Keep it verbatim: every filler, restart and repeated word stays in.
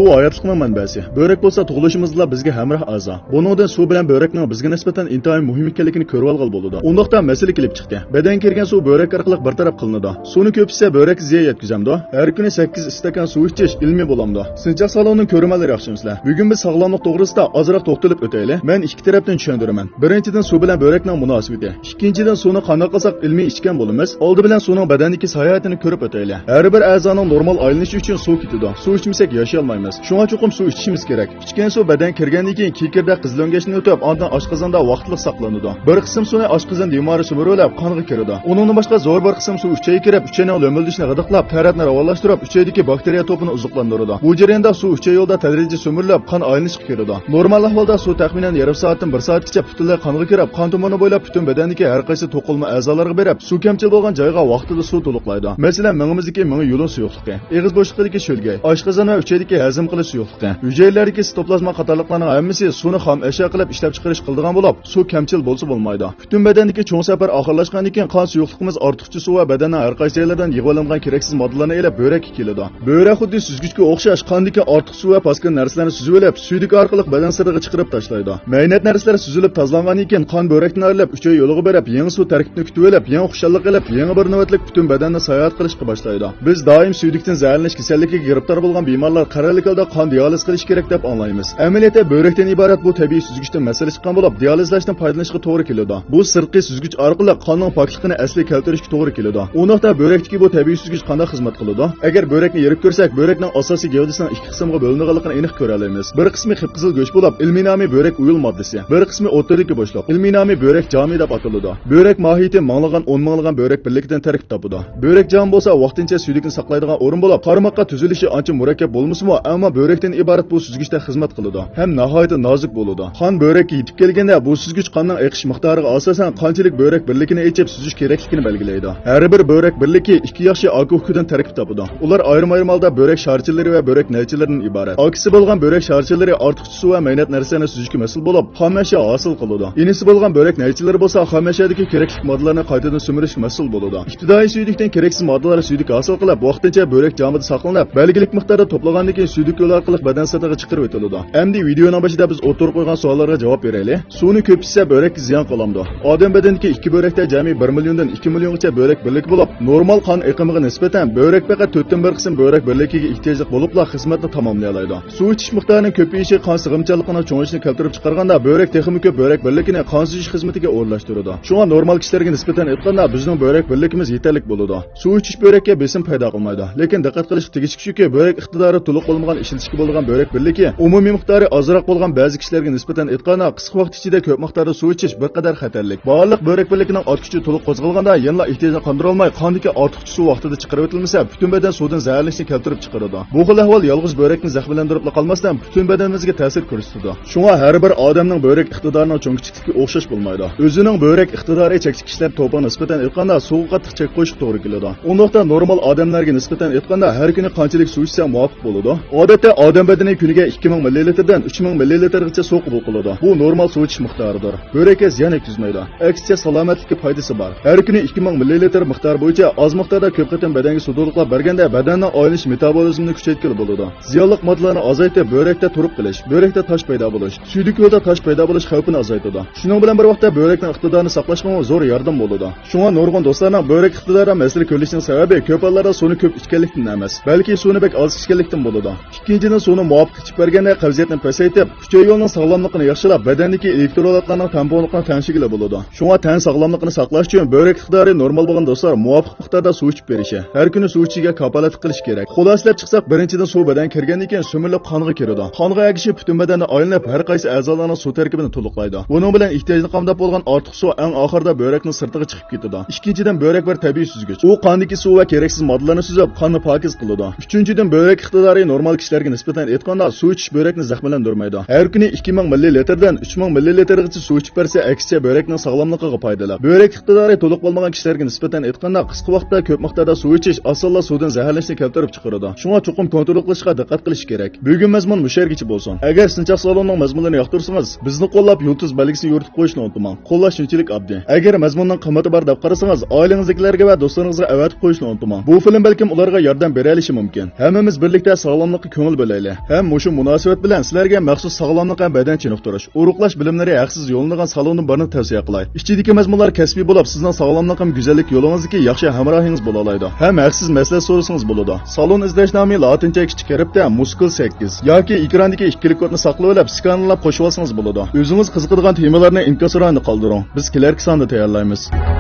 سۇ ھاياتلىقنىڭ مەنبەسى. بۆرەك بولسا تۇغۇلۇشىمىزدىلا بىزگە ھەمراھ ئەزا. بۇنىڭدىن سۇ بىلەن بۆرەكنىڭ بىزگە نىسبەتەن ئىنتايىن مۇھىم ئىكەنلىكىنى كۆرۈۋالغىلى بولىدۇ. ئۇنداقتا مەسىلە كېلىپ چىقتى. بەدەنگە كىرگەن سۇ بۆرەك ئارقىلىق بىر تەرەپ قىلىنىدۇ. سۇنى كۆپ ئىچسە بۆرەككە زىيان يەتكۈزەمدۇ؟ ھەر كۈنى سەككىز ئىستاكان سۇ ئىچىش ئىلمىي بولامدۇ؟ سىنچاق سالوننىڭ كۆرۈرمەنلىرى ياخشىمۇسىلەر؟ بۈگۈن بىز ساغلاملىق توغرىسىدا ئازراق توختىلىپ ئۆتەيلى. مەن ئىككى تەرەپتىن چۈشەندۈرىمەن. بىرىنچىدىن، سۇ بىلەن بۆرەكنىڭ مۇناسىۋىتى. ئىككىنچىدىن، سۇنى قانداق قىلساق ئىلمىي ئىچكەن بولىمىز؟ ئالدى بىلەن سۇنىڭ بەدەندىكى ساياھىتىنى كۆرۈپ ئۆتەيلى. ھەر بىر ئەزانىڭ نورمال ئايلىنىشى ئۈچۈن سۇ كېتىدۇ. سۇ ئىچمىسەك ياشىيالمايمىز. شۇڭا چوقۇم سۇ ئىچىشىمىز كېرەك. ئىچكەن سۇ بەدەن كىرگەندىن كېيىن كېكىردەك قىزىل ئۆڭگەچتىن ئۆتۈپ، ئاندىن ئاشقازاندا ۋاقىتلىق ساقلىنىدۇ. بىر قىسىم سۇنى ئاشقازان دىمارى سۈمۈرۈۋېلىپ، قانغا كىرىدۇ. ئۇنىڭدىن باشقا زور بىر قىسىم سۇ ئۈچەيگە كىرىپ، ئۈچەينىڭ لۆمۈلدىشىنى غىدىقلاپ، تەرەتنى راۋانلاشتۇرۇپ، ئۈچەيدىكى باكتېرىيە توپىنى ئوزۇقلاندۇرىدۇ. بۇ جەرياندا سۇ ئۈچەي يولىدا تەدرىجىي سۈمۈرۈلۈپ، قان ئايلىنىشقا كىرىدۇ. نورمال ئەھۋالدا سۇ تەخمىنەن يېرىم سائەتتىن بىر سائەتكىچە پۈتۈنلەي قانغا كىرىپ، قان تومۇرىنى بويلاپ پۈتۈن بەدەندىكى ھەر قايسى توقۇلما ئەزالارغا بېرىپ، سۇ كەمچىل بولغان جايغا ۋاقتىدا سۇ تولۇقلايدۇ. مەسىلەن، مېڭىمىزدىكى مېڭە يۇلۇن سۇيۇقلۇقى، ئېغىز بوشلۇقىدىكى شۆلگەي، ئاشقازان ۋە ئۈچەيدىكى ھەزىم قىلىش سۇيۇقلۇقى، ھۈجەيرىلەردىكى سىتوپلازما قاتارلىقلارنىڭ ھەممىسى سۇنى خام ئەشيا قىلىپ ئىشلەپچىقىرىش قىلىدىغان بولۇپ، سۇ كەمچىل بولسا بولمايدۇ. پۈتۈن بەدەندىكى چوڭ سەپەر ئاخىرلاشقاندىن كېيىن قان سۇيۇقلۇقىمىز ئارتۇقچە سۇ ۋە بەدەننىڭ ھەر قايسى يەرلىرىدىن يىغىۋېلىنغان كېرەكسىز ماددىلارنى ئېلىپ بۆرەككە كېلىدۇ. بۆرەك خۇددى سۈزگۈچكە ئوخشاش قاندىكى ئارتۇق سۇ ۋە پاسكىنا نەرسىلەرنى سۈزۈۋېلىپ، سۈيدۈك ئارقىلىق بەدەن سىرتىغا چىقىرىپ تاشلايدۇ. مەينەت نەرسىلەر سۈزۈلۈپ تازىلانغاندىن كېيىن قان بۆرەكتىن ئايرىلىپ، ئۈچەي يولىغا بېرىپ، يېڭى سۇ تەركىبىنى كۈتۈۋېلىپ، يېڭى خۇشاللىق ئېلىپ، يېڭى بىر نۆۋەتلىك پۈتۈن بەدەننى ساياھەت قىلىشقا باشلايدۇ. بىز دائىم سۈيدۈكتىن زەھەرلىنىش كېسەللىكىگە گىرىپتار بولغان بىمارلار قەرەللىك ھالدا قان دىئالىز قىلىش كېرەك دەپ ئاڭلايمىز. ئەمەلىيەتتە بۆرەكتىن ئىبارەت بۇ تەبىئىي سۈزگۈچتىن مەسىلە چىققان بولۇپ، دىئالىزلاشتىن پايدىلىنىشقا توغرا كېلىدۇ. بۇ سىرتقى سۈزگۈچ ئارقىلىق قاننىڭ پاكلىقىنى ئەسلىگە كەلتۈرۈشكە توغرا كېلىدۇ. ئۇنداقتا بۆرەكتىكى بۇ تەبىئىي سۈزگۈچ قانداق خىزمەت قىلىدۇ؟ ئەگەر بۆرەكنى يېرىپ كۆرسەك، بۆرەكنىڭ ئاساسىي گەۋدىسىنىڭ ئىككى قىسىمغا بۆلۈنىدىغانلىقىنى ئېنىق كۆرەلەيمىز. بىر قىسمى قىپقىزىل گۆش بولۇپ، ئىلمىي نامى بۆرەك ئۇيۇل ماددىسى. بىر قىسمى ئوتتۇرىدىكى بوشلۇق، ئىلمىي نامى بۆرەك جامى دەپ ئاتىلىدۇ. بۆرەك ماھىيىتى مىڭلىغان، ئون مىڭلىغان بۆرەك بىرلىكىدىن تەركىب تاپىدۇ. بۆرەك جامى بولسا ۋاقتىنچە سۈيدۈكنى ساقلايدىغان ئورۇن بولۇپ، قارىماققا تۈزۈلۈشى ئانچە مۇرەككەپ بولمىسىمۇ، ئەمما بۆرەكتىن ئىبارەت بۇ سۈزگۈچتەك خىزمەت قىلىدۇ ھەم ناھايىتى نازۇك بولىدۇ. قان بۆرەككە يېتىپ كەلگەندە، بۇ سۈزگۈچ قاننىڭ ئېقىش مىقدارىغا ئاساسەن قانچىلىك بۆرەك بىرلىكىنى ئېچىپ سۈزۈش كېرەكلىكىنى بەلگىلەيدۇ. ھەر بىر بۆرەك بىرلىكى ئىككى ياخشى ئاكا ئۇكىدىن تەركىب تاپىدۇ. ئۇلار ئايرىم-ئايرىم ھالدا بۆرەك شارچىلىرى ۋە بۆرەك نەيچىلىرىدىن ئىبارەت. ئاكىسى بولغان بۆرەك شارچىلىرى ئارتۇقچە سۇ ۋە مەينەت نەرسىلەرنى سۈزۈشكە مەسئۇل بولۇپ، خام ئەشيا ھاسىل قىلىدۇ. ئىنىسى بولغان بۆرەك نەيچىلىرى بولسا خام ئەشيادىكى كېرەكلىك ماددىلارنى قايتىدىن سۈمۈرۈشكە مەسئۇل بولىدۇ. ئىپتىدائىي سۈيدۈكتىن كېرەكسىز ماددىلار سۈيدۈك ھاسىل قىلىپ، ۋاقتىنچە بۆرەك جامىدا ساقلىنىپ، بەلگىلىك مىقداردا توپلىغاندىن كېيىن سۈيدۈك يولى ئارقىلىق بەدەن سىرتىغا چىقىرىۋېتىلىدۇ. ئەمدى ۋىدېئونىڭ باشىدا بىز ئوتتۇرىغا قويغان سوئاللارغا جاۋاب بېرەيلى. سۇنى كۆپ ئىچسە بۆرەككە زىيان قىلامدۇ؟ ئادەم بەدىنىدىكى ئىككى بۆرەكتە جەمئىي بىر مىليوندىن ئىككى مىليونغىچە بۆرەك بىرلىكى بولۇپ، نورمال قان ئېقىمىغا نىسبەتەن بۆرەك پەقەت تۆتتىن بىر قىسىم بۆرەك بىرلىكىگە ئېھتىياجلىق بولۇپلا خىزمەتنى تاماملىيالايدۇ. سۇ ئىچىش مىقدارىنىڭ كۆپىيىشى قان سىغىمچانلىقىنىڭ چوڭىيىشىنى كەلتۈرۈپ چىقارغاندا، بۆرەك تېخىمۇ كۆپ بۆرەك بىرلىكىنى قان سۈزۈش خىزمىتىگە ئورۇنلاشتۇرىدۇ. شۇڭا نورمال كىشىلەرگە نىسبەتەن ئېيتقاندا، بىزنىڭ بۆرەك بىرلىكىمىز يېتەرلىك بولىدۇ. سۇ ئىچىش بۆرەككە بېسىم پەيدا قىلمايدۇ. لېكىن دىققەت قىلىشقا تېگىشلىك شۇكى، بۆرەك ئىقتىدارى تولۇق بولمىغان، ئىشلىتىشكە بولىدىغان بۆرەك بىرلىكى ئومۇمىي مىقدارى ئازراق بولغان بەزى كىشىلەرگە نىسبەتەن ئېيتقاندا، قىسقا ۋاقىت ئىچىدە كۆپ مىقداردا سۇ ئىچىش بىر قەدەر خەتەرلىك. بارلىق بۆرەك بىرلىكىنىڭ ئاچقۇچى تولۇق قوزغالغاندا، يەنىلا ئېھتىياجنى قاندۇرالماي، قاندىكى ئارتۇقچە سۇ ۋاقتىدا چىقىرىۋېتىلمىسە، پۈتۈن بەدەن سۇدىن زەھەرلىنىشنى كەلتۈرۈپ چىقىرىدۇ. بۇ خىل ئەھۋال يالغۇز بۆرەكنى زەخىملەندۈرۈپلا قالماستىن، پۈتۈن بەدىنىمىزگە تەسىر كۆرسىتىدۇ. شۇڭا ھەر بىر ئادەمنىڭ بۆرەك ئىقتىدارىنىڭ چوڭ كىچىكلىكى ئوخشاش بولمايدۇ. ئۆزىنىڭ بۆرەك ئىقتىدارى چەكلىك كىشىلەر توپىغا نىسبەتەن ئېيتقاندا، سۇغا قاتتىق چەك قويۇشقا توغرا كېلىدۇ. ئۇنداقتا نورمال ئادەملەرگە نىسبەتەن ئېيتقاندا، ھەر كۈنى قانچىلىك سۇ ئىچسە مۇۋاپىق بولىدۇ؟ ئادەتتە ئادەم بەدىنى كۈنىگە ئىككى مىڭ مىللىلىتىردىن ئۈچ مىڭ مىللىلىتىرغىچە سۇ قوبۇل قىلىدۇ. بۇ نورمال سۇ ئىچىش مىقدارىدۇر. بۆرەككە زىيان يەتكۈزمەيدۇ. ئەكسىچە سالامەتلىككە پايدىسى بار. ھەر كۈنى ئىككى مىڭ مىللىلىتىر مىقدار بويىچە ئاز مىقداردا كۆپ قېتىم بەدەنگە سۇ تولۇقلاپ بەرگەندە، بەدەننىڭ ئايلىنىش مېتابولىزمىنى كۈچەيتكىلى بولىدۇ. زىيانلىق ماددىلارنى ئازايتىپ، بۆرەكتە تۇرۇق قىلىش، بۆرەكتە تاش پەيدا بولۇش، سۈيدۈك يولدا تاش پەيدا بولۇش خەۋپىنى ئازايتىدۇ. شۇنىڭ بىلەن بىر ۋاقىتتا بۆرەكنىڭ ئىقتىدارىنى ساقلاشقىمۇ زور ياردەم بولىدۇ. شۇڭا نۇرغۇن دوستلارنىڭ بۆرەك ئىقتىدارىدا مەسىلە كۆرۈلۈشىنىڭ سەۋەبى كۆپ ھاللاردا سۇنى كۆپ ئىچكەنلىكتىن ئەمەس، بەلكى سۇنى بەك ئاز ئىچكەنلىكتىن بولىدۇ. ئىككىنچىدىن، سۇنى مۇۋاپىق ئىچىپ بەرگەندە قەۋزىيەتنى پەسەيتىپ، ئۈچەي يولىنىڭ ساغلاملىقىنى ياخشىلاپ، بەدەندىكى ئېلېكترولاتلارنىڭ تەڭپۇڭلۇقىنى تەڭشىگىلى بولىدۇ. شۇڭا تەن ساغلاملىقىنى ساقلاش ئۈچۈن بۆرەك ئىقتىدارى نورمال بولغان دوستلار مۇۋاپىق مىقداردا سۇ ئىچىپ بېرىشى، ھەر كۈنى سۇ ئىچىشىگە كاپالەتلىك قىلىش كېرەك. خۇلاسىلەپ چىقساق، بىرىنچىدىن، سۇ بەدەنگە كىرگەندىن كېيىن سۈمۈرۈلۈپ قانغا كىرىدۇ. قانغا ئەگىشىپ پۈتۈن بەدەندە ئايلىنىپ، ھەر قايسى ئەزالارنىڭ سۇ تەركىبىنى تولۇقلايدۇ. بۇنىڭ بىلەن ئېھتىياجنى قامداپ بولغان ئارتۇق سۇ ئەڭ ئاخىرىدا بۆرەكنىڭ سىرتىغا چىقىپ كېتىدۇ. ئىككىنچىدىن، بۆرەك بىر تەبىئىي سۈزگۈچ. ئۇ قاندىكى سۇ ۋە كېرەكسىز ماددىلارنى سۈزۈپ، قاننى پاكىز قىلىدۇ. ئۈچىنچىدىن، بۆرەك ئىقتىدارى نورمال كىشىلەرگە نىسبەتەن ئېيتقاندا، سۇ ئىچىش بۆرەكنى زەخىملەندۈرمەيدۇ. ھەر كۈنى ئىككى مىڭ مىللىلىتىردىن ئۈچ مىڭ مىللىلىتىرغىچە سۇ ئىچىپ بەرسە، ئەكسىچە بۆرەكنىڭ ساغلاملىقىغا پايدىلىق. بۆرەك ئىقتىدارى تولۇق بولمىغان كىشىلەرگە نىسبەتەن ئېيتقاندا، قىسقا ۋاقىتتا كۆپ مىقداردا سۇ ئىچىش ئاسانلا سۇدىن زەھەرلىنىشنى كەلتۈرۈپ چىقىرىدۇ. شۇڭا چوقۇم كونترول قىلىشقا دىققەت قىلىش كېرەك. بۈگۈن مەزمۇن مۇشۇ يەرگىچە بولسۇن. ئەگەر سىنچاق سالوننىڭ مەزمۇنلىرىنى ياقتۇرسىڭىز، بىزنى قوللاپ يۇلتۇز بەلگىسىنى يورۇتۇپ قويۇشنى ئۇنتۇماڭ. قوللاش شۇنچىلىك ئاددىي. ئەگەر مەزمۇننىڭ قىممىتى بار دەپ قارىسىڭىز، ئائىلىڭىزدىكىلەرگە ۋە دوستلىرىڭىزغا ئەۋەتىپ قويۇشنى ئۇنتۇماڭ. بۇ فىلىم بەلكىم ئۇلارغا ياردەم بېرەلىشى مۇمكىن. ھەممىمىز بىرلىكتە ساغلاملىققا كۆڭۈل بۆلەيلى. ھەم مۇشۇ مۇناسىۋەت بىلەن سىلەرگە مەخسۇس ساغلاملىق ھەم بەدەن چېنىقتۇرۇش، ئورۇقلاش بىلىملىرى ھەقسىز يوللىنىدىغان سالوننى بارنى تەۋسىيە قىلاي. ئىچىدىكى مەزمۇنلار كەسپىي بولۇپ، سىزنىڭ ساغلاملىق ھەم گۈزەللىك يولىڭىزدىكى ياخشى ھەمراھىڭىز بولالايدۇ. ھەم ھەقسىز مەسلىھەت سورىسىڭىز بولىدۇ. سالون ئىزدەش نامى لاتىنچە كىچىك ھەرپتە مۇسكۇل سەككىز ياكى ئېكراندىكى ئىككىلىك كودنى ساقلىۋېلىپ، سكانېرلاپ قوشۇۋالسىڭىز بولىدۇ. ئۆزىڭىز قىزىقىدىغان تېمىلارنى ئىنكاس رايىنى قالدۇرۇڭ. بىز كېلەركى ساندا تەييارلايمىز.